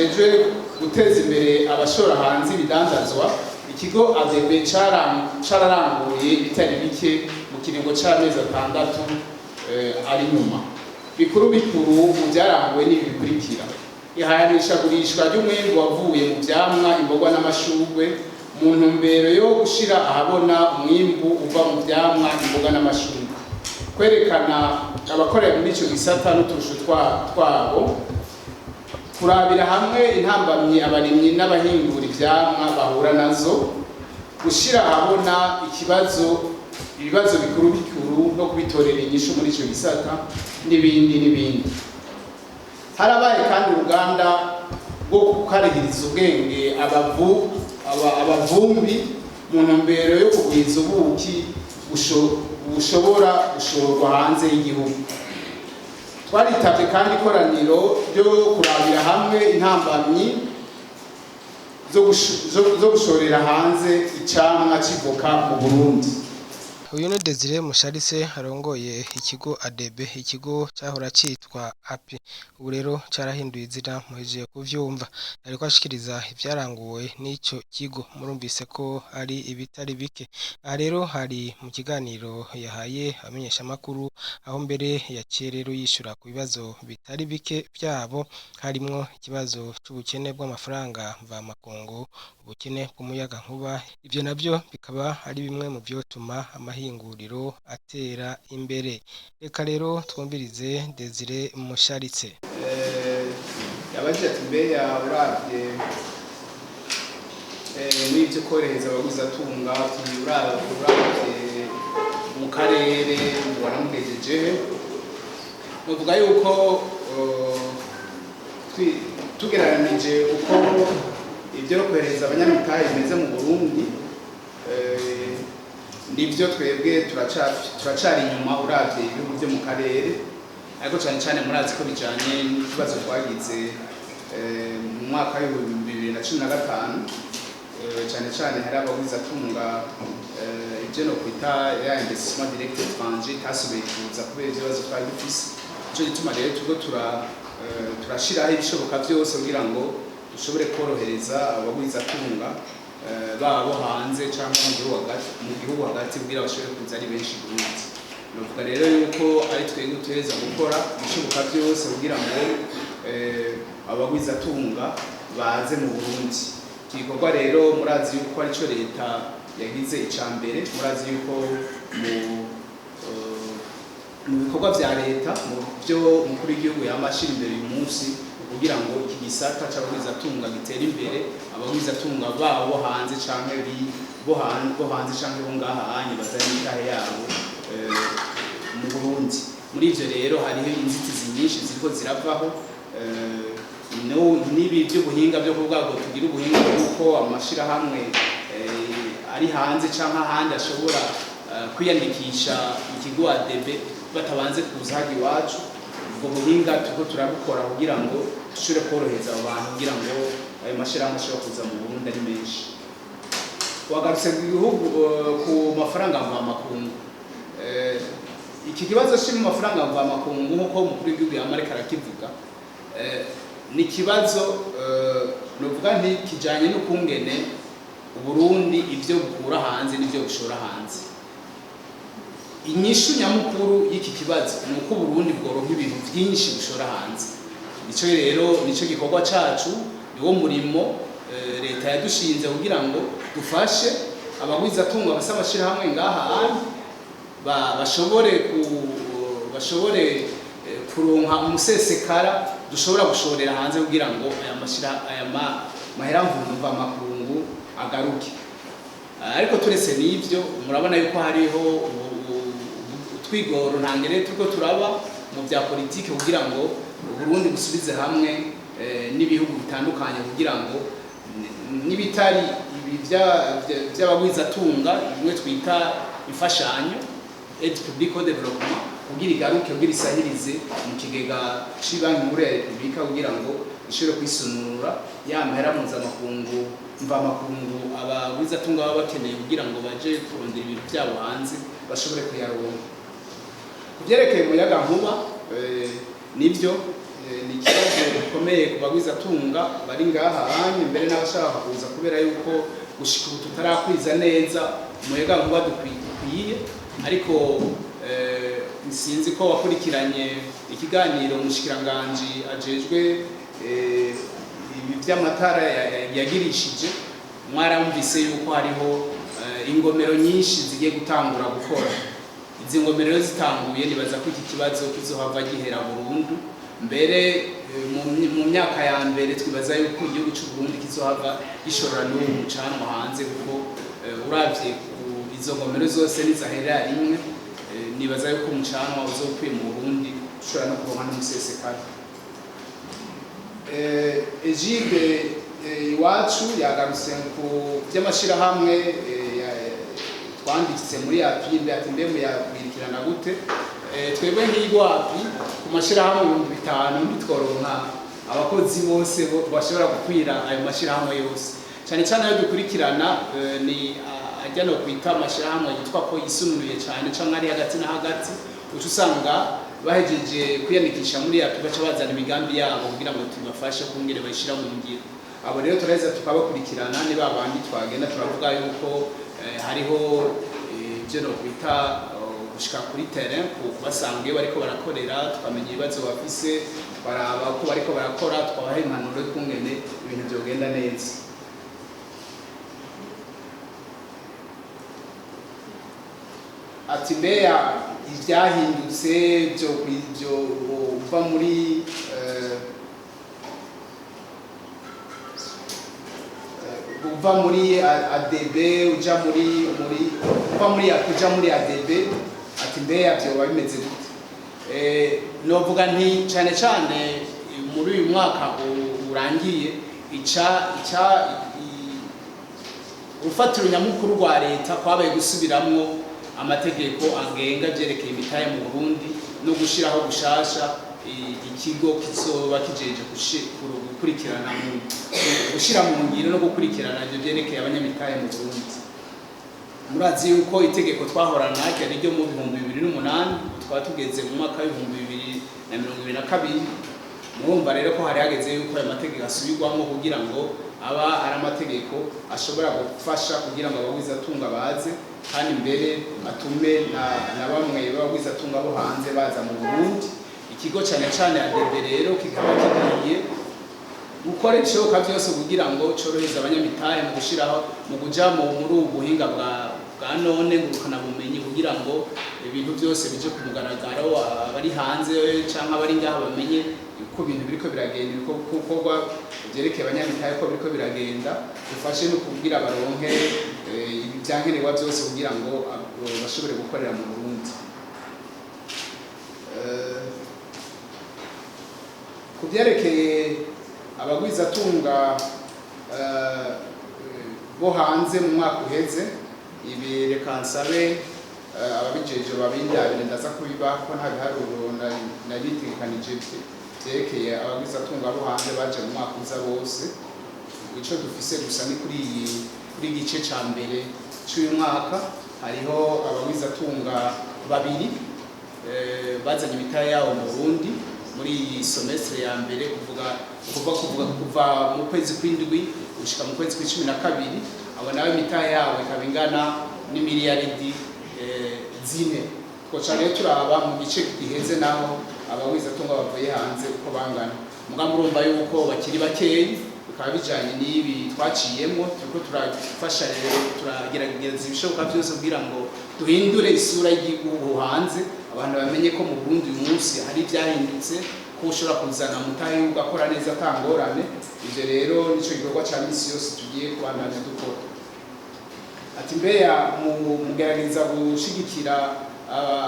kijejwe guteza imbere abashora hanze ibidandazwa, ikigo ADB cararanguye ibitari bike mu kiringo c'amezi 6 ari nyuma. Bikuru bikuru mu byaranguwe n'ibi bikurikira: ihayanishagurishwa ry'umwimbu wavuye mu vyamwa, imboga n'amashurwe, mu ntumbero yo gushira ahabona umwimbu uva mu vyamwa, imboga n'amashurwe, kwerekana abakorera muri ico gisata n'uturusho twabo, kurabira hamwe intambamyi abarimyi n'abahingura ivyamwa bahura nazo, gushira ahabona ibibazo bikuru bikuru no kubitorera inyishu muri ico gisata, n'ibindi n'ibindi. Harabaye kandi uruganda rwo gukarihiriza ubwenge abavumbi mu ntumbero yo kugwiza ubuki bushobora gushorwa hanze y'igihugu. Twaritabye kandi ikoraniro ryo kurabira hamwe intambamyi zo gushorera hanze icamwa c'ivoka mu Burundi. Uyu ni Desire Musharitse, arongoye ikigo ADB, ikigo cyahora cyitwa API, ubu rero cyarahinduye izina, muhejeje kuvyumva. Ariko ashikiriza ivyaranguwe n'ico kigo, murumvise ko ari ibitari bike. Aha rero hari mu kiganiro yahaye abamenyeshamakuru, aho mbere yaciye rero yishura ku bibazo bitari bike vyabo, harimwo ikibazo c'ubukene bw'amafaranga mvamakungu, ubukene bw'umuyagankuba. Ivyo navyo bikaba ari bimwe mu vyotuma amahinguriro atera imbere. Reka rero twumvirize Desire Musharitse. Yabajije ati: "Mbeya uravye muri ibyo korohereza abaguzatunga, uravye mu karere mubona mugejeje?" Novuga yuko tugereranije uko ibyo kohereza abanyamitahe bimeze mu Burundi, nibyo, twebwe turacari inyuma uravye ibihugu byo mu karere. Ariko cyane cyane murazi ko bijanye n'ikibazo twagize mu mwaka w'2015, cyane cyane hari abagwizatunga, ibyo no kwita ya investissement direct étranger itasubiye kuza kubera ibibazo twari dufise. Nico gituma rero turiko turashiraho ibishoboka byose kugira ngo dushobore korohereza abagwizatunga, baba bo hanze cyangwa mu gihugu hagati, kugira bashobore kuza ari benshi Burundi. Novuga rero yuko ari twebwe dutegereza gukora ibishoboka byose kugira ngo abagwizatunga baze mu Burundi. Iki gikorwa rero murazi yuko arico leta yagize ica mbere. Murazi yuko mu bikorwa vya leta, mu byo umukuru w'igihugu yama ashira imbere uyu munsi, kugira ngo iki gisata c'abagwizatunga gitere imbere, abagwizatunga babo bo hanze canke bo hanze canke bo ngaha anye bazane imitahe yabo mu Burundi. Muri ivyo rero hariho inzitizi nyinshi ziriko ziravaho, n'ibi by'ubuhinga byo kuvuga ngo tugire ubuhinga bw'uko amashirahamwe ari hanze canke ahandi ashobora kwiyandikisha mu kigo ADB batabanze kuza hajya iwacu. Ubwo buhinga turiko turabukora kugira ngo dushobore korohereza abo bantu, kugira ngo ayo mashirahamwe ashobore kuza mu Burundi ari menshi. Wagarutse ku gihugu, ku mafaranga mvamakungu. Iki kibazo cyo mu mafaranga mvamakungu, nk'uko umukuru w'igihugu yama ariko arakivuga, ni ikibazo novuga nti kijanye n'ukungene Uburundi ivyo bukura hanze n'ivyo bushora hanze. Inyishu nyamukuru y'iki kibazo ni uko Uburundi bworonka ibintu vyinshi bushora hanze. Nico rero nico gikorwa cacu, niwo murimo leta yadushinze kugira ngo dufashe abagwizatunga basa amashirahamwe ngaha hanze bashobore kuronka umusesekara dushobora gushorera hanze, kugira ngo aya mashira aya mahera mvamakungu agaruke. Ariko turetse n'ivyo, murabona yuko hariho utwigoro ntangere turiko turaba mu bya politike kugira ngo Uburundi busubize hamwe n'ibihugu bitandukanye, kugira ngo n'ibitari ibi vy'abagwizatunga, bimwe twita imfashanyo, aide publique au développement, kugira igaruke, kugira isahirize mu kigega c'Ibanki Nkuru ya Repubulika, kugira ngo ishobore kwisununura ya mahera mpuzamakungu mvamakungu abagwizatunga baba bakeneye kugira ngo baje kurondera ibintu byabo hanze, bashobore kuyaronka. Ku byerekeye umuyagankuba, nibyo. Ni ikibazo gikomeye ku bagwizatunga bari ngaha hanyu, mbere n'abashaka kuza, kubera yuko gushika ubu tutarakwiza neza umuyaga nkuba dukwiye. Ariko sinzi ko wakurikiranye ikiganiro umushikiranganji ajejwe ibi by'amatara yagirishije. Mwaramvise yuko hariho ingomero nyinshi zigiye gutangura gukora. Izi ngomero rero zitanguye, nibaza ko iki kibazo kizohava gihera burundu. Mbere mu myaka ya mbere twibaza yuko igihugu cy'u Burundi kizohava gishorera n'uwo mucanwa hanze, kuko uravye izo ngomero zose nizahera rimwe, nibaza yuko umucanwa uzokwiye mu Burundi, ushobora no kuronka n'umusesekara. Egide Iwacu yagarutse ku by'amashirahamwe twanditse muri API, mbe ati mbe muyakwirikirana gute? Twebwe nk'igwapi, ku mashirahamwe 5000 ntitworonka abakozi bose bashobora gukwira ayo mashirahamwe yose. Cyane cyane ayo dukurikirana ni ajya no kwita amashirahamwe yitwa ko yisununuye cyane canke ari hagati na hagati. Uca usanga bahejeje kwiyandikisha muri API, baca bazana imigambi yabo kugira ngo tubafashe kungere bayishira mu ngiro. Abo rero turaheza tukabakurikirana. Ni ba bandi twagenda turavuga yuko hariho ibyo no kwita gushika kuri terrain, kubasanga iyo bariko barakorera, tukamenya ibibazo bafise, baraba uko bariko barakora, twabaha impanuro y'ukungene ibintu vyogenda neza. Ati mbeya ivyahindutse byo uva muri uva muri ADB uja muri uva muri uja muri ADB, ati mbeya vyoba bimeze gute? Novuga nti cane cane muri uyu mwaka urangiye, ica ica urufatiro nyamukuru rwa leta kwabaye gusubiramwo amategeko agenga vyerekeye imitahe mu Burundi no gushiraho gushasha ikigo kizoba kijeje gukurikirana mu gushira mu ngiro no gukurikirana ivyo vyerekeye abanyamitahe mu Burundi. Murazi yuko itegeko twahorana ryari ryo mu 2008, twaba tugeze mu mwaka wa 2022. Murumva rero ko hari hageze yuko ayo mategeko asubirwamo kugira ngo aba ari amategeko ashobora gufasha kugira ngo abagwizatunga baze, kandi mbere atume na bamwe b'abagwizatunga bo hanze baza mu Burundi. Ikigo cane cane ADB rero kikaba kigiye gukora ibishoboka byose kugira ngo corohereze abanyamitahe mu gushiraho, mu kuja muri ubu buhinga bwa none ngurukana bumenyi, kugira ngo ibintu byose bije ku mugaragaro, abari hanze canke abari ngaha bamenye uko ibintu biriko biragenda, uko gukorwa vyerekeye abanyamitahe ko biriko biragenda, bifashe no kugira baronke ibyankenerwa byose kugira ngo bashobore gukorera mu Burundi. Ku vyerekeye abagwizatunga bo hanze mu mwaka uheze, ibi reka nsabe ababijeje babindabire, ndaza kubibaha ko nta biharuro nabitegekanije vyerekeye abagwizatunga bo hanze baje mu mwaka uza bose. Ico dufise gusa ni kuri igice ca mbere c'uyu mwaka, hariho abagwizatunga babiri bazanye imitahe yabo mu Burundi muri iyi semestre ya mbere, kuva mu kwezi kw'indwi gushika mu kwezi kw'icumi na kabiri. Abo nawe imitahe yabo ikaba ingana n'imiliyaridi 4. Twoca rero turaba mu gice giheze naho abagwizatunga bavuye hanze uko bangana. Muga murumva yuko bakiri bakeyi, bikaba bijanye n'ibi twaciyemwo. Turiko turafasha rero, turagerageza ibishoboka byose kugira ngo duhindure isura y'igihugu hanze, abantu bamenye ko mu Burundi uyu munsi hari ivyahindutse, ko ushobora kuzana mutahe ugakora neza atangorane. Ivyo rero nico gikorwa ca misi yose tugiye kubandanya dukora. Ati mbeya mugerageza gushigikira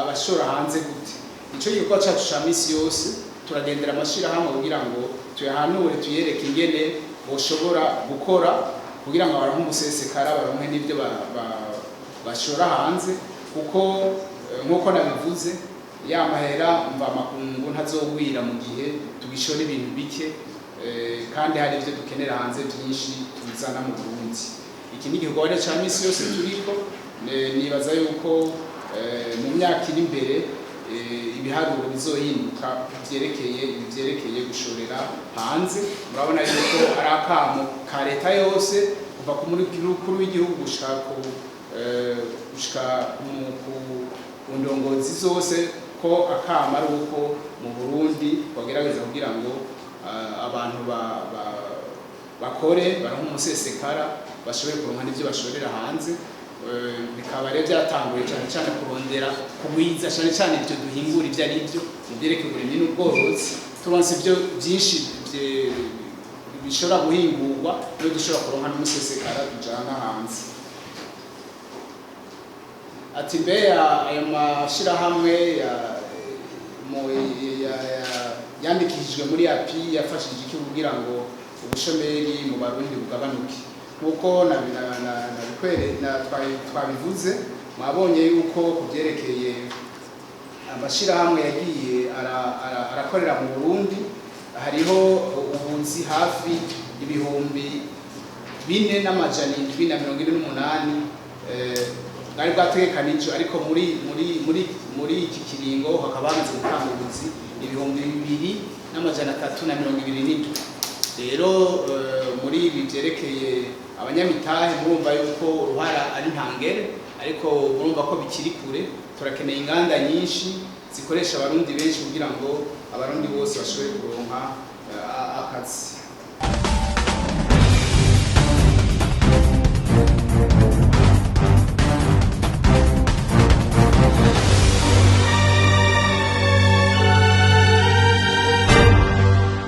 abashora hanze gute? Ico gikorwa cacu ca misi yose, turagendera amashirahamwe kugira ngo tuyahanure, tuyereke ingene boshobora gukora kugira ngo baronke umusesekara, baronke n'ivyo bashora hanze, kuko nk'uko nabivuze, ya mahera mva makungu ntazogwira mu gihe tugishora ibintu bike, kandi hari ivyo dukenera hanze byinshi tuzana mu Burundi. Iki ni igikorwa rero ca misi yose turiko. Nibaza yuko mu myaka iri imbere ibiharuro bizohinduka vyerekeye ibi vyerekeye gushorera hanze. Murabona yuko ari akamo ka leta yose, kuva ku mukuru w'igihugu gushika ku gushika ku ndongozi zose, ko akamo ari uko mu Burundi bagerageza kugira ngo abantu bakore, baronke umusesekara, bashobore kuronka n'ivyo bashorera hanze. Bikaba rero byatanguye cyane cyane kurondera kugwiza cyane cyane ibyo duhingura, ibyo ari byo mu byerekeye uburimyi n'ubworozi. Turonse ibyo byinshi bishobora guhingurwa, niyo dushobora kuronka n'umusesekara tujana hanze. Ati mbe ayo mashirahamwe yandikishijwe muri API yafashije iki kugira ngo ubushomeri mu Barundi bugabanuke? Nkuko twabivuze, mwabonye yuko ku byerekeye amashirahamwe yagiye arakorera mu Burundi, hariho ubuzi hafi 4748 bwari bwategekanijwe, ariko muri iki kiringo hakaba hamaze gutanga ubuzi 2327. Rero muri ibi byerekeye abanyamitahe, murumva yuko uruhara ari ntangere, ariko murumva ko bikiri kure. Turakeneye inganda nyinshi zikoresha Abarundi benshi kugira ngo Abarundi bose bashobore kuronka akazi.